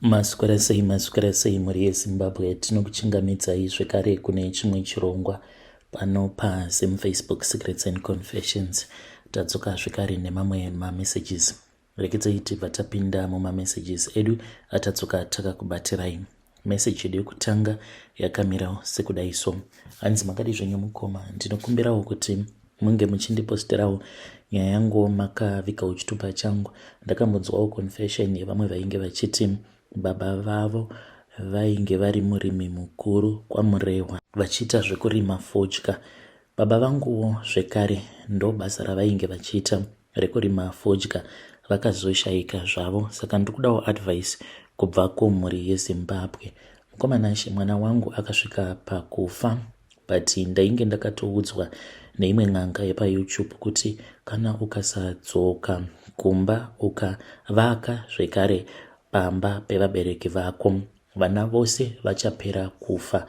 Maswera sei, maswera sei mhuri yeZimbabwe. Tinokuchingamidzai zvekare kune chimwe chirongwa pano paZim Facebook Secrets and Confessions. Tadzoka zvekare nemamwe mamessages. Rekedzai tibva tapinda mumamessages edu atadzoka takakubatirai. Message yedu yekutanga yakamirawo sekudai so. Hanzi makadii zvenyu mukoma, ndinokumbirawo kuti munge muchindiposterawo nyaya yangu makavigawo chitupa changu. Ndakambonzwawo confession yevamwe vainge vachiti baba vavo vainge vari murimi mukuru kwaMurehwa vachiita zvekurima fodya. Baba vanguwo zvekare ndobasa ravainge vachiita rekurima fodya, vakazoshaika zvavo, saka ndiri kudawo advice kubva kumhuri yeZimbabwe. Mukoma Nashe, mwana wangu akasvika pakufa, but ndainge ndakatoudzwa neimwe n'anga yepaYouTube kuti kana ukasadzoka kumba ukavaka zvekare pamba pevabereki vako, vana vose vachapera kufa.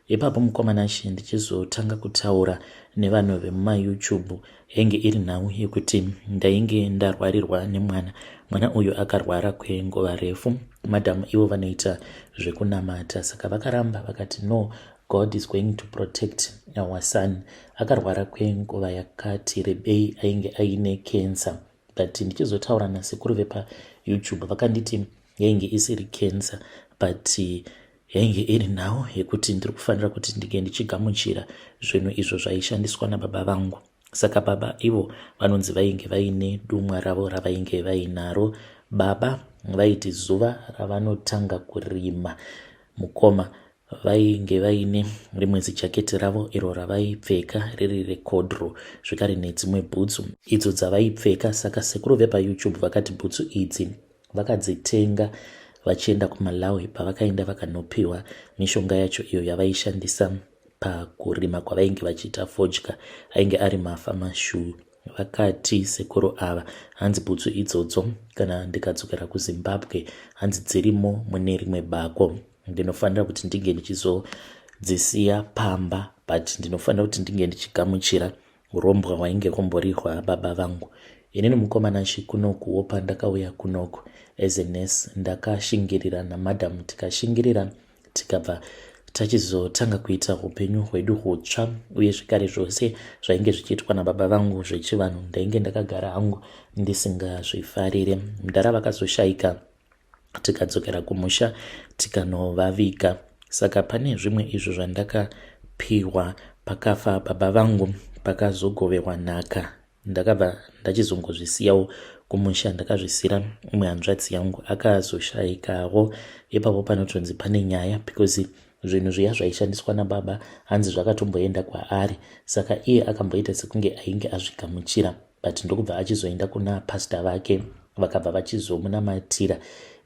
Ipapo mukoma Nashe, ndichizotanga kutaura nevanhu vemumaYouTube, yainge iri nhau yekuti ndainge ndarwarirwa nemwana. Mwana uyu akarwara kwenguva refu. Madam ivo vanoita zvekunamata, saka vakaramba vakati, "No, God is going to protect our son." Akarwara kwenguva yakati rebei, ainge aine cancer, but ndichizotaura nasekuru vepaYouTube vakanditi yainge isiri cancer, but yainge iri nhau yekuti ndiri kufanira kuti ndinge ndichigamuchira zvinhu izvo zvaishandiswa nababa vangu. Saka baba ivo vanonzi vainge vaine dumwa ravo ravainge vainaro. Baba vaiti zuva ravanotanga kurima, mukoma, vainge vaine rimwe zijaketi ravo iro ravaipfeka riri rekodro, zvekare nedzimwe bhutsu idzo dzavaipfeka. Saka sekuru vepaYouTube vakati bhutsu idzi vakadzitenga vachienda kuMalawi, pavakaenda vakanopiwa mishonga yacho iyo yavaishandisa pakurima kwavainge vachiita fodya. Ainge ari mafarmer shoe. Vakati sekuru ava, hanzi bhutsu idzodzo kana ndikadzokera kuZimbabwe, hanzi dzirimo mune rimwe bako, ndinofanira kuti ndinge ndichizodzisiya pamba, but ndinofanira kuti ndinge ndichigamuchira urombwa hwainge humbori hwababa vangu. Inini, mukoma Nashe, kunokuwo pandakauya kunoku as a nurse, ndakashingirira namadam, tikashingirira, tikabva tachizotanga kuita upenyu hwedu hutsva. Uye zvekare zvose zvainge zvichiitwa nababa vangu zvechivanhu ndainge ndakagara hangu ndisingazvifarire. Mudhara vakazoshayika, tikadzokera kumusha tikanovaviga. Saka pane zvimwe izvo zvandakapiwa pakafa baba vangu, pakazogoverwa nhaka, ndakabva ndachizongozvisiyawo kumusha, ndakazvisira imwe hanzvadzi yangu akazoshayikawo. Ipapo panotonzi pane nyaya because zvinhu zviya zvaishandiswa nababa hanzi zvakatomboenda kwaari. Saka iye akamboita sekunge ainge azvigamuchira, but ndokubva achizoenda kuna pasta vake, vakabva vachizomunamatira,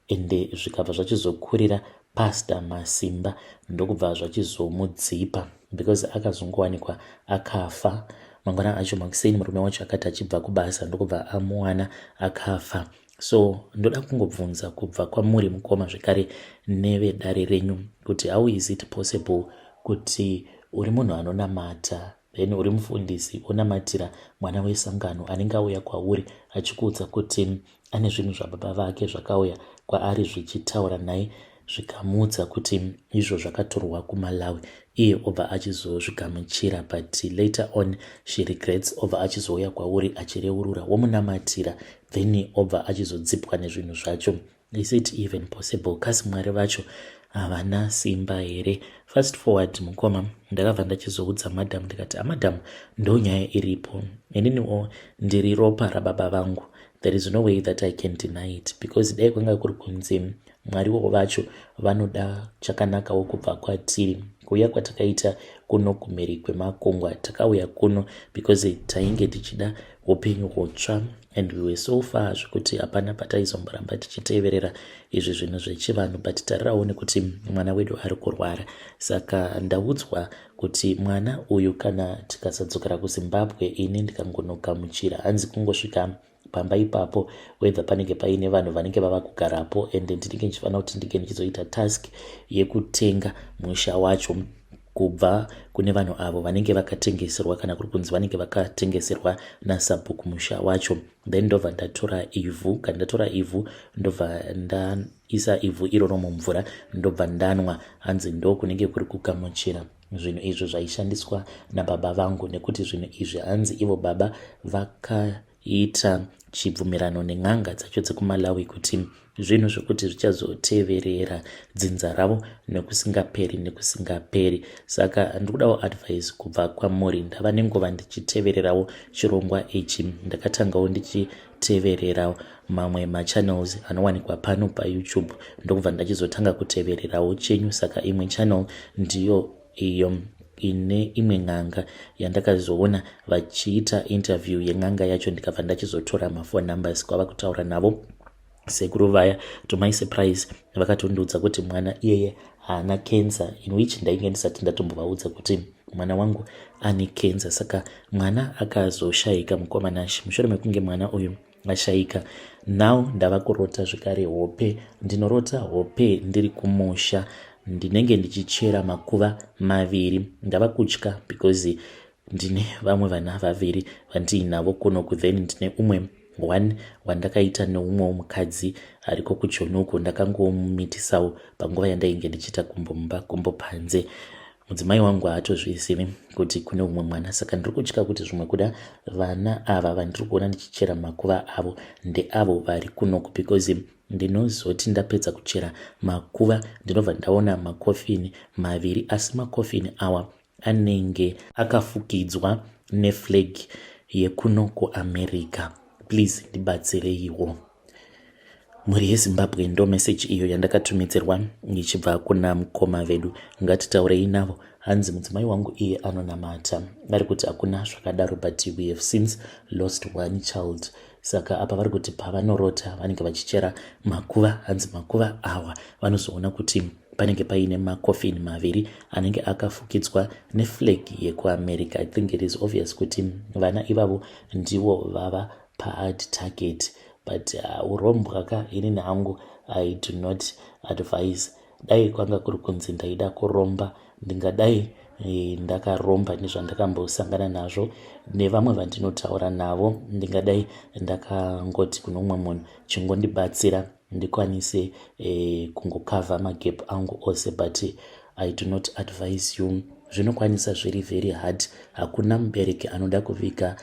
ende zvikabva zvachizokurira pasta masimba, ndokubva zvachizomudzipa because akazongowanikwa akafa mangwana acho makuseni. Murume wacho akati achibva kubasa ndokubva amuwana akafa. So ndoda kungobvunza kubva kwamuri mukoma, zvekare nevedare renyu, kuti how is it possible kuti uri munhu anonamata, then uri mufundisi, onamatira mwana wesangano anenge auya kwauri achikuudza kuti ane zvinhu zvababa vake zvakauya kwaari zvichitaura naye, zvikamuudza kuti izvo zvakatorwa kuMalawi, iye obva achizozvigamuchira, but later on she regrets, obva achizouya kwauri achireurura, womunamatira, then obva achizodzipwa nezvinhu zvacho? Is it even possible? Kasi Mwari vacho havana simba here? Fast forward, mukoma, ndakabva ndachizoudza madam, ndikati, "Amadam, ndo nyaya iripo. Ininiwo ndiri ropa rababa vangu. There is no way that I can deny it, because dai kwanga kuri kunzi Mwariwo vacho vanoda chakanakawo kubva kwatiri, kuuya kwatakaita kuno kumhiri kwemakungwa, takauya kuno because tainge tichida upenyu hutsva and we were so far zvekuti hapana pataizomboramba tichiteverera izvi zvinhu zvechivanhu. But tarirawo nekuti mwana wedu ari kurwara. Saka ndaudzwa kuti mwana uyu kana tikasadzokera kuZimbabwe, ini ndikangonogamuchira, hanzi kungosvika pamba ipapo, whether panenge paine vanhu vanenge vava kugarapo, and ndinenge ndichifanira kuti ndinge ndichizoita task yekutenga musha wacho." Kubva kune vanhu avo vanenge vakatengeserwa, kana kuri kunzi vanenge vakatengeserwa nasabhuku musha wacho. Then ndobva ndatora ivhu. Kana ndatora ivhu, ndobva ndaisa ivhu iroro mumvura, ndobva ndanwa. Hanzi ndo kunenge kuri kugamuchira zvinhu izvo zvaishandiswa nababa vangu, nekuti zvinhu izvi, hanzi ivo baba vakaita chibvumirano nen'anga dzacho dzekuMalawi kuti zvinhu zvokuti zvichazoteverera dzinza ravo nekusingaperi nekusingaperi. Saka ndikudawo advice kubva kwamuri. Ndava nenguva ndichitevererawo chirongwa ichi. Ndakatangawo ndichiteverera mamwe machannels anowanikwa pano paYouTube, ndokubva ndachizotanga kutevererawo chenyu. Saka imwe channel ndiyo iyo ine imwe n'anga yandakazoona vachiita interview yen'anga yacho, ndikabva ndachizotora maphone numbers kwava kutaura navo sekuru vaya. To my surprise, vakatondiudza kuti mwana iyeye haana cancer, in which ndainge ndisati ndatombovaudza kuti mwana wangu ane cancer. Saka mwana akazoshayika, mukoma Nashi. Mushure mekunge mwana uyu ashayika, now ndava kurota zvekare hope. Ndinorota hope ndiri kumusha, ndinenge ndichichera makuva maviri. Ndava kutya because ndine vamwe vana vaviri vandiinavo kunoku, then ndine umwe one wandakaita neumwewo mukadzi ariko kuJoni uko. Ndakangomitisawo panguva yandainge ndichiita gumbo mumba, gumbo panze. Mudzimai wangu haatozvizivi kuti kune umwe mwana. Saka ndiri kutya kuti zvimwe kuda vana ava vandiri kuona ndichichera makuva avo ndeavo vari kunoku, because ndinozoti ndapedza kuchera makuva, ndinobva ndaona makofini maviri, asi makofini awa anenge akafukidzwa neflag yekuno kuAmerica. Please ndibatsireiwo, mhuri yeZimbabwe. Ndo meseji iyo yandakatumidzirwa ichibva kuna mukoma vedu. Ngatitaurei navo. Hanzi mudzimai wangu iye anonamata, ari kuti hakuna zvakadaro, but we have since lost one child. Saka apa vari kuti pavanorota vanenge vachichera makuva, hanzi makuva awa vanozoona kuti panenge paine makofini maviri anenge akafukidzwa neflag yekuAmerica. I think it is obvious kuti vana ivavo ndivo vava pahard target. But urombwa ka, inini hangu I do not advise. Dai kwanga kuri kunzi ndaida kuromba, ndingadai ndakaromba. Nezvandakambosangana nazvo nevamwe vandinotaura navo, ndingadai ndakangoti kune umwe munhu, "Chingondibatsira ndikwanise kungokavha magap angu ose." But I do not advise you. Zvinokwanisa zviri very hard. Hakuna mubereki anoda kuviga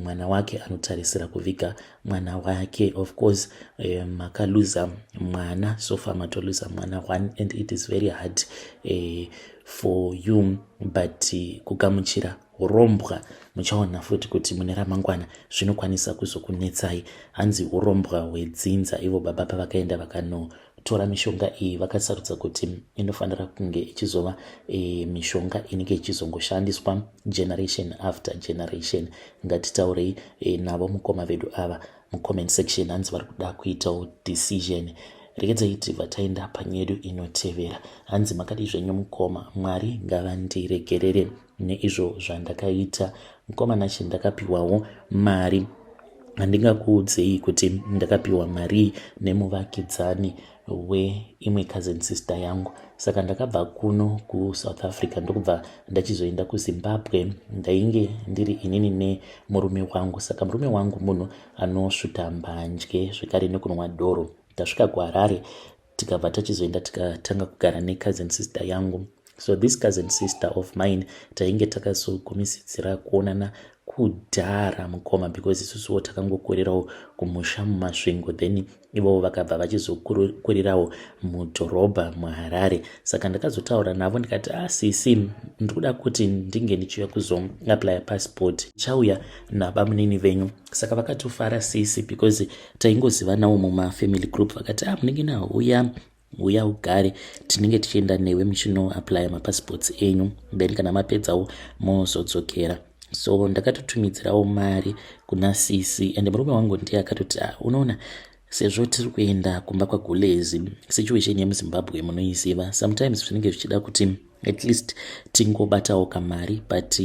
mwana wake, anotarisira kuviga mwana wake. Of course, makaluza mwana, so far matoluza mwana one, and it is very hard for you. But kugamuchira urombwa, muchaona futi kuti mune ramangwana zvinokwanisa kuzokunetsai. Hanzi urombwa hwedzinza. Ivo baba pavakaenda vakanotora mishonga iyi, vakasarudza kuti inofanira kunge ichizova mishonga inenge ichizongoshandiswa generation after generation. Ngatitaurei navo mukoma vedu ava mucomment section. Hanzi vari kuda kuitawo decision. Regedzai tibva taenda panyedu inotevera. Hanzi, "Makadi zvenyu mukoma? Mwari ngavandiregerere neizvo zvandakaita. Mukoma Nashi, ndakapiwawo mari. Handingakuudzei kuti ndakapiwa mari nemuvakidzani weimwe cousin sister yangu. Saka ndakabva kuno kuSouth Africa, ndokubva ndachizoenda kuZimbabwe. Ndainge ndiri inini nemurume wangu. Saka murume wangu munhu anosvuta mbanje zvekare nekunwa doro. Tasvika kuHarare, tikabva tachizoenda tikatanga kugara necousin sister yangu. So this cousin sister of mine, tainge takazogumisidzira kuonana kudhara, mukoma, because isusuwo takangokurirawo kumusha muMasvingo, then ivovo vakabva vachizokurirawo mudhorobha muHarare. Saka ndakazotaura navo ndikati, 'Asisi, ah, ndikuda kuti ndinge ndichiuya kuzoapplya passport, chauya nabamunini venyu.' Saka vakatofara sisi, because taingozivanawo mumafamily group. Vakati, 'Ah, munin'ina, uya, uya ugare, tinenge tichienda newe muchinoapplya mapassports enyu, then kana mapedzawo mozodzokera.' So ndakatotumidzirawo mari kuna sisi, and murume wangu ndiye akatoti, 'Ah, unoona, sezvo tiri kuenda kumba kwagulezi, situation yemuZimbabwe munoiziva, sometimes zvinenge zvichida kuti at least tingobatawo kamari.' But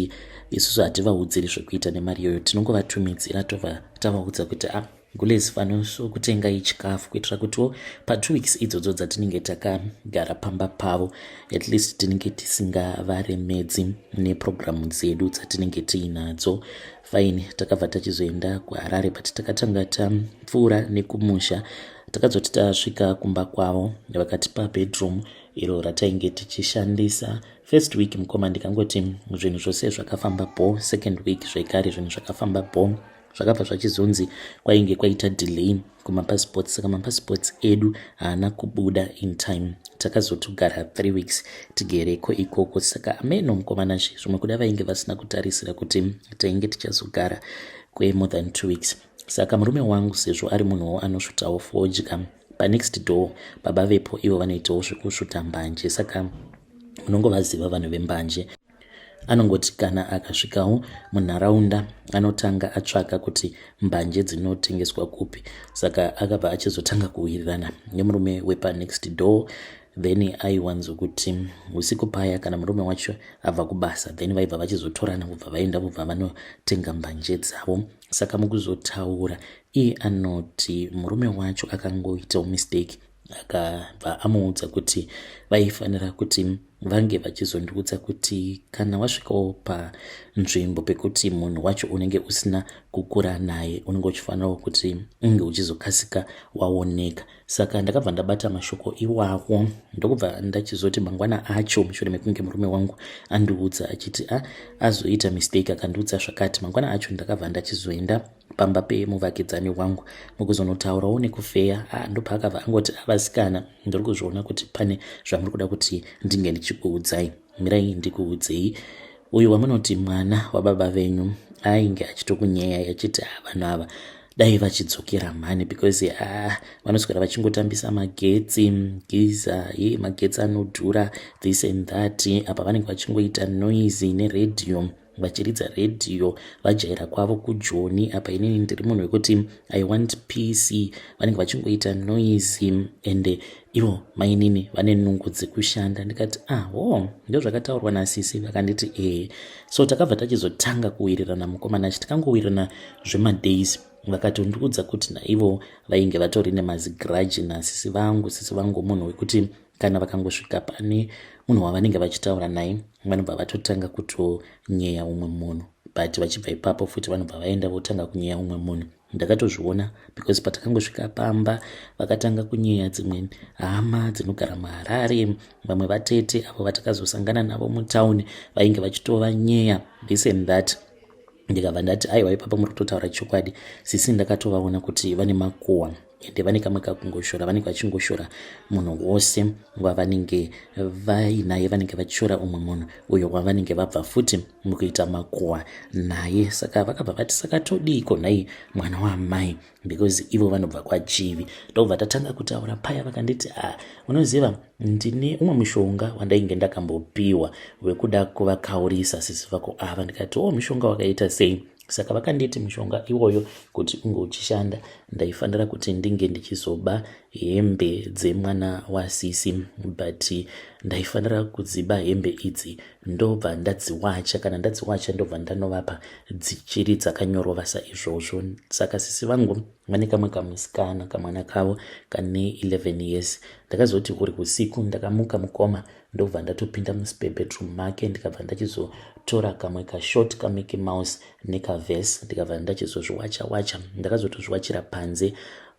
isusu hativaudziri zvekuita nemari iyoyo, tinongovatumidzira, tobva tavaudza kuti, 'Ah, Gulez vanosokutengai chikafu kuitira kutiwo patwo weeks idzodzo dzatinenge takagara pamba pavo at least tinenge tisingavaremedzi neprogramu dzedu dzatinenge tiinadzo. Fine, takabva tachizoenda kuHarare, but takatanga tapfuura nekumusha. Takazoti tasvika kumba kwavo, vakatipa bedroom iro ratainge tichishandisa. First week, mukoma, ndikangoti zvinhu zvose zvakafamba bo. Second week zvekare zvinhu zvakafamba bo. Zvakabva zvachizonzi kwainge kwaita delay kumapassports, saka mapassports edu haana kubuda in time. Takazotogara 3 weeks tigereko ikoko. Saka ameno, mukomanashi, zvimwe kuda vainge vasina kutarisira kuti tainge tichazogara kwemore than 2 weeks. Saka murume wangu, sezvo ari munhuwo anosvutawo fodya, panext door baba vepo ivo vanoitawo zvekusvuta mbanje, saka munongovaziva vanhu vembanje. Anongoti kana akasvikawo munharaunda, anotanga atsvaka kuti mbanje dzinotengeswa kupi. Saka akabva achizotanga kuwirirana nemurume wepanext door. Then aiwanzokuti usiku paya kana murume wacho abva kubasa, then vaibva vachizotorana, kubva vaenda, kubva vanotenga mbanje dzavo. Saka mukuzotaura, iye anoti murume wacho akangoitawo mistake, akabva amuudza kuti vaifanira kuti vange vachizondiudza kuti kana wasvikawo panzvimbo pekuti munhu wacho unenge usina kukura naye, unenge uchifanirawo kuti unge uchizokasika waoneka. Saka ndakabva ndabata mashoko iwawo, ndokubva ndachizoti mangwana acho, mushure mekunge murume wangu andiudza achiti a azoita mistake akandiudza zvakati, mangwana acho ndakabva ndachizoenda pamba pemuvakidzani wangu mukuzonotaurawo nekufeya. Ndopaakabva angoti, "Avasikana, ndiri kuzviona kuti pane zvamuri kuda kuti ndinge ndichikuudzai. Mirai ndikuudzei. Uyu wamunoti mwana wababa venyu ainge achitokunyeyai achiti, ah, vanhu ava dai vachidzokera mhani, because ah, vanoswera vachingotambisa magetsi, geyser ye magetsi anodhura, this and that. Apa vanenge vachingoita noise neredhiyo, vachiridza redhiyo, vajaira kwavo kuJoni. Apa inini ndiri munhu wekuti I want peace. Vanenge vachingoita noise, ende ivo mainini vane nungu dzekushanda." Ndikati, "Ah, oh, ndo zvakataurwa nasisi?" Vakanditi, "Ehe." So takabva tachizotanga kuwirirana, mukomana achi tikangowirirana zvemadays, vakatondiudza kuti naivo vainge vatori nemazigrudge nasisi vangu. Sisi vangu munhu wekuti kana vakangosvika pane munhu wavanenge vachitaura naye, vanobva vatotanga kutonyeya umwe munhu, but vachibva ipapo futi vanobva vaenda votanga kunyeya umwe munhu. Ndakatozviona because patakangosvika pamba, vakatanga kunyeya dzimwe hama dzinogara muHarare, vamwe vatete avo vatakazosangana navo mutauni, vainge vachitovanyeya, this and that. Ndikabva ndati, "Aiwa, ipapo muri kutotaura chokwadi sisi. Ndakatovaona kuti vane makuhwa, ende vane kamwe kakungoshora. Vanenge vachingoshora munhu wose wavanenge vainaye, vanenge vachishora umwe munhu uyo wavanenge vabva futi mukuita makuhwa naye." Saka vakabva vati, "Saka todiiko nhai mwana waamai?" Because ivo vanobva kwaChivi. Ndobva tatanga kutaura paya, vakanditi, "Ah, unoziva ndine umwe mushonga wandainge ndakambopiwa wekuda kuvakaurisa sisi vako ava." Ndikati, "O, oh, mushonga wakaita sei?" Saka vakanditi mushonga iwoyo kuti unge uchishanda, ndaifanira kuti ndinge ndichizoba hembe dzemwana wasisi, but ndaifanira kudziba hembe idzi, ndobva ndadziwacha. Kana ndadziwacha, ndobva ndanovapa dzichiri dzakanyorova saizvozvo. Saka sisi vangu vane kamwe kamusikana, kamwana kavo kane 11 years. Ndakazoti uri usiku ndakamuka, mukoma, ndobva ndatopinda muspare bedroom make, ndikabva ndachizotora kamwe kashort kaMickey Mouse nekavest, ndikabva ndachizozviwacha wacha. Ndakazotozviwachira panze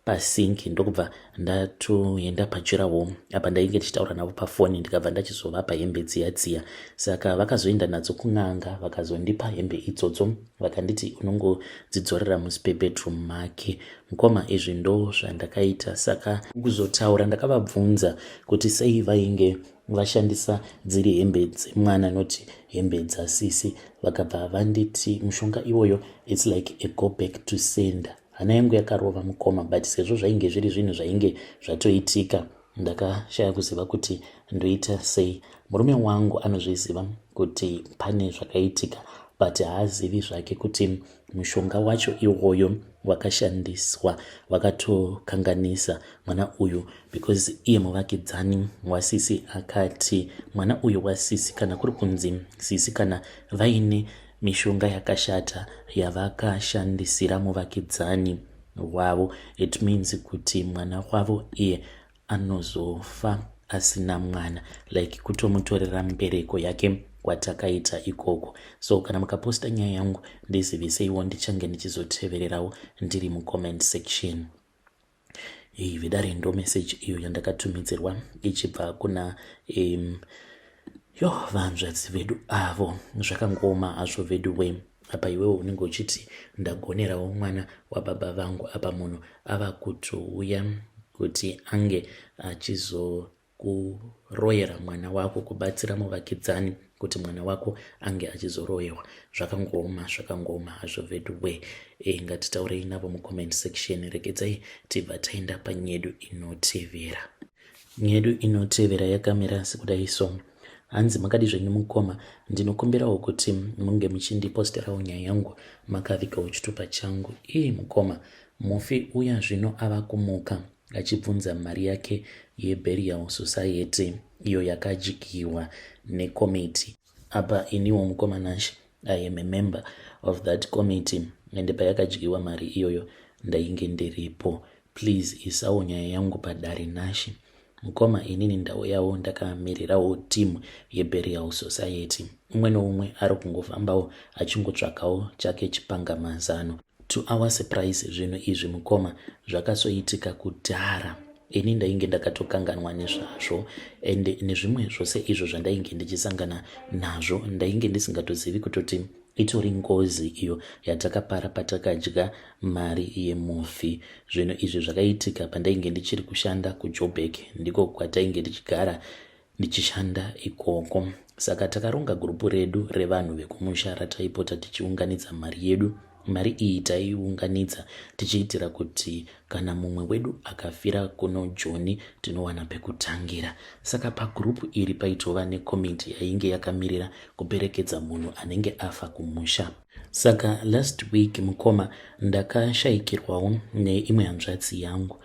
pasink, ndokubva ndatoenda padurawall. Apa ndainge ndichitaura navo pafoni, ndikabva ndachizovapa hembe dziya dziya. Saka vakazoenda nadzo kun'anga, vakazondipa hembe idzodzo, vakanditi unongodzidzorera muspare bedroom make. Mukoma, izvi ndo zvandakaita. Saka kuzotaura, ndakavabvunza kuti sei vainge vashandisa dziri hembe dzemwana, noti hembe dzasisi. Vakabva vanditi mushonga iwoyo, it's like a go back to sender. Hana yangu yakarova, mukoma, but sezvo zvainge zviri zvinhu zvainge zvatoitika, ndakashaya kuziva kuti ndoita sei. Murume wangu anozviziva kuti pane zvakaitika, but haazivi zvake kuti mushonga wacho iwoyo wakashandiswa wakatokanganisa mwana uyu, because iye muvakidzani wasisi akati mwana uyu wasisi, kana kuri kunzi sisi kana vaine mishonga yakashata yavakashandisira muvakidzani. wavo. It means kuti mwana wavo iye anozofa asina mwana, like kutomutorera mbereko yake kwatakaita ikoko. So kana mukaposta nyaya yangu, ndiziviseiwo, ndichange ndichizotevererawo ndiri mucomment section. Iyi, vedare, ndo message iyo yandakatumidzirwa ichibva kuna yo vanzvadzi vedu avo. Zvakangooma hazvo vedu we. Apa iwewo unenge uchiti ndagonerawo mwana wababa vangu, apa munhu ava kutouya kuti ange achizokuroyera mwana wako, kubatsira muvakidzani kuti mwana wako ange achizoroyewa. Zvakangooma, zvakangooma hazvo vedu we. Ngatitaurei navo mucomment section. Regedzai tibva taenda panyedu inotevera. Nyedu inotevera yakamira sekudai. So hanzi, "Makadi zvenyu mukoma? Ndinokumbirawo kuti munge muchindiposterawo nyaya yangu makavigawo chitupa changu." Ii mukoma, mufi uya zvino ava kumuka achibvunza mari yake yeburial society iyo yakadyiwa nekomiti. Apa iniwo, mukoma Nash, I am a member of that committee, ende payakadyiwa mari iyoyo ndainge ndiripo. Please isawo nyaya yangu padare Nashi. Mukoma, inini ndauyawo ndakamirirawo timu yeburial society. Umwe noumwe ari kungofambawo achingotsvakawo chake chipangamazano. To our surprise, zvinhu izvi, mukoma, zvakasoitika kudhara. Ini ndainge ndakatokanganwa nezvazvo, ende nezvimwe zvose izvo zvandainge ndichisangana nazvo, ndainge ndisingatozivi kutoti itori ngozi iyo yatakapara patakadya mari yemufi. Zvinhu izvi zvakaitika pandainge ndichiri kushanda kuJoburg, ndiko kwatainge tichigara ndichishanda ikoko. Saka takaronga gurupu redu revanhu vekumusha rataipota tichiunganidza mari yedu. Mari iyi taiunganidza tichiitira kuti kana mumwe wedu akafira kuno Joni, tinowana pekutangira. Saka pagurupu iri paitova nekomiti yainge yakamirira kuperekedza munhu anenge afa kumusha. Saka last week, mukoma, ndakashayikirwawo neimwe hanzvadzi yangu.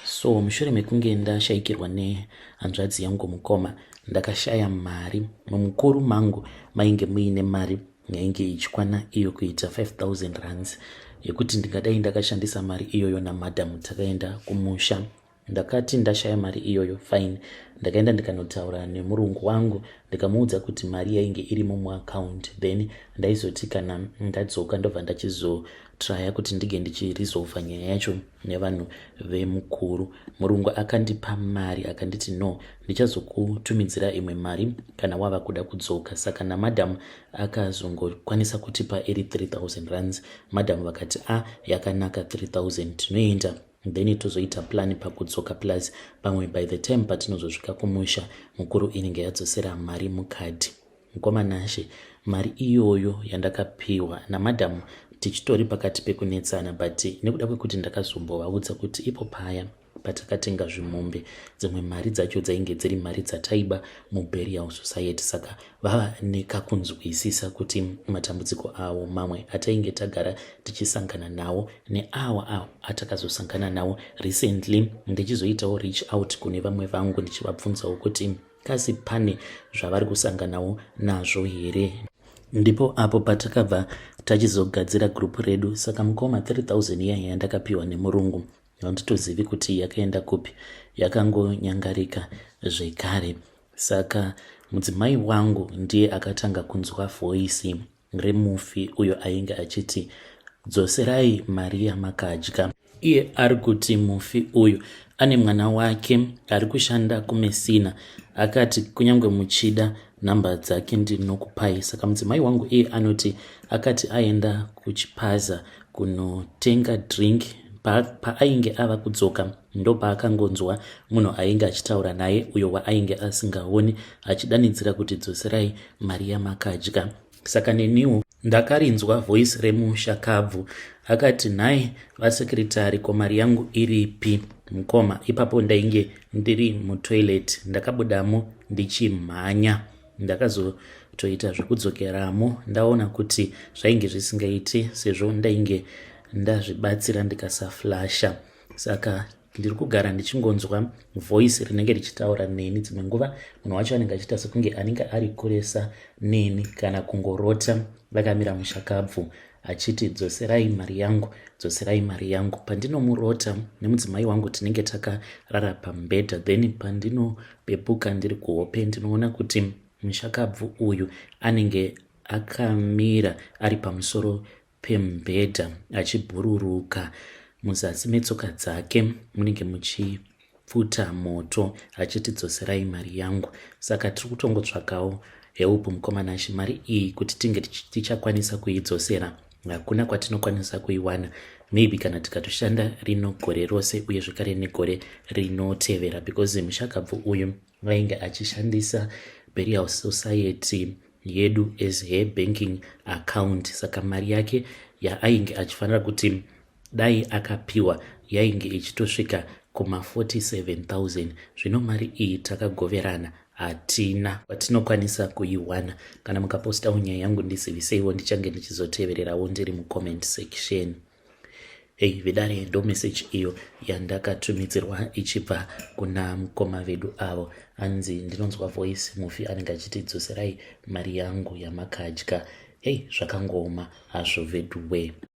So mushure mekunge ndashayikirwa nehanzvadzi yangu, mukoma, ndakashaya mari. Mumukuru mangu mainge muine mari yainge ichikwana iyo kuita 5000 rands, yekuti ndingadai ndakashandisa mari iyoyo namadhamu takaenda kumusha. Ndakati ndashaya mari iyoyo, fine, ndakaenda ndikanotaura nemurungu wangu, ndikamuudza kuti mari yainge irimo muaccount, then ndaizoti kana ndadzoka ndobva ndachizotraya kuti ndige ndichiresolva nyaya yacho nevanhu vemukuru. Murungu akandipa mari, akanditi, "No, ndichazokutumidzira imwe mari kana wava kuda kudzoka." Saka namadhamu akazongokwanisa kutipa iri 3000 rands. Madhamu vakati, "A ah, yakanaka 3000, tinoenda, then tozoita plan pakudzoka. Plus pamwe by the time patinozosvika kumusha, mukuru inenge yadzosera mari mukadhi." Mukoma Nashe, mari iyoyo yandakapiwa namadhamu, tichitori pakati pekunetsana, but nekuda kwekuti ndakazombovaudza kuti ipo paya patakatenga zvimombe, dzimwe mari dzacho dzainge dziri mari dzataiba muburial society, saka vava nekakunzwisisa kuti matambudziko avo mamwe atainge tagara tichisangana nawo neawa awo atakazosangana nawo recently, ndichizoitawo reach out kune vamwe vangu ndichivabvunzawo kuti kasi pane zvavari kusanganawo nazvo here. Ndipo apo patakabva tachizogadzira gurupu redu. Saka mukoma, 3000 iya yandakapiwa nemurungu, handitozivi kuti yakaenda kupi, yakangonyangarika zvekare. Saka mudzimai wangu ndiye akatanga kunzwa voice remufi uyo ainge achiti, "Dzoserai mari yamakadya." Iye ari kuti mufi uyu ane mwana wake ari kushanda kuMessina. Akati, "Kunyange muchida nhamba dzake ndinokupai." Saka mudzimai wangu iye anoti akati aenda kuchipaza kunotenga drink, paainge ava kudzoka ndopaakangonzwa munhu ainge achitaura naye uyo waainge asingaoni achidanidzira kuti, "Dzoserai mari yamakadya." Saka neniwo ndakarinzwa voice remushakabvu. Akati, "Nhai vasekretary, ko mari yangu iripi?" Mukoma, ipapo ndainge ndiri mutoilet, ndakabudamo ndichimhanya. Ndakazotoita zvekudzokeramo ndaona kuti zvainge zvisingaiti, sezvo ndainge ndazvibatsira ndikasaflasha. Saka ndiri kugara ndichingonzwa voice rinenge richitaura neni. Dzimwe nguva munhu wacho anenge achiita sekunge anenge ari kuresa neni, kana kungorota vakamira mushakabvu. achiti dzoserai mari yangu, dzoserai mari yangu. Pandinomurota nemudzimai wangu tinenge takarara pamubhedha, then pandinopepuka ndiri kuhope ndinoona kuti mushakabvu uyu anenge akamira ari pamusoro pemubhedha achibhururuka. Muzasi metsoka dzake munenge muchipfuta moto achiti dzoserai mari yangu. Saka tiri kutongotsvakawo help mukoma Nashe, mari iyi kuti tinge tichakwanisa kuidzosera hakuna kwatinokwanisa kuiwana, maybe kana tikatoshanda rino gore rose uye zvekare negore rinotevera, because mushakabvu uyu vainge achishandisa burial society yedu as her banking account. Saka mari yake yaainge achifanira kuti dai akapiwa yainge ichitosvika kuma47,000. Zvino mari iyi takagoverana, hatina kwatinokwanisa kuiwana. Kana mukapostawo nyaya yangu ndiziviseiwo, ndichange ndichizotevererawo ndiri mucomment section. Hei vedare, ndo message iyo yandakatumidzirwa ichibva kuna mukoma vedu avo. Anzi ndinonzwa voice mufi anenge achiti dzoserai mari yangu yamakadya. Hei, zvakangooma hazvo veduwe.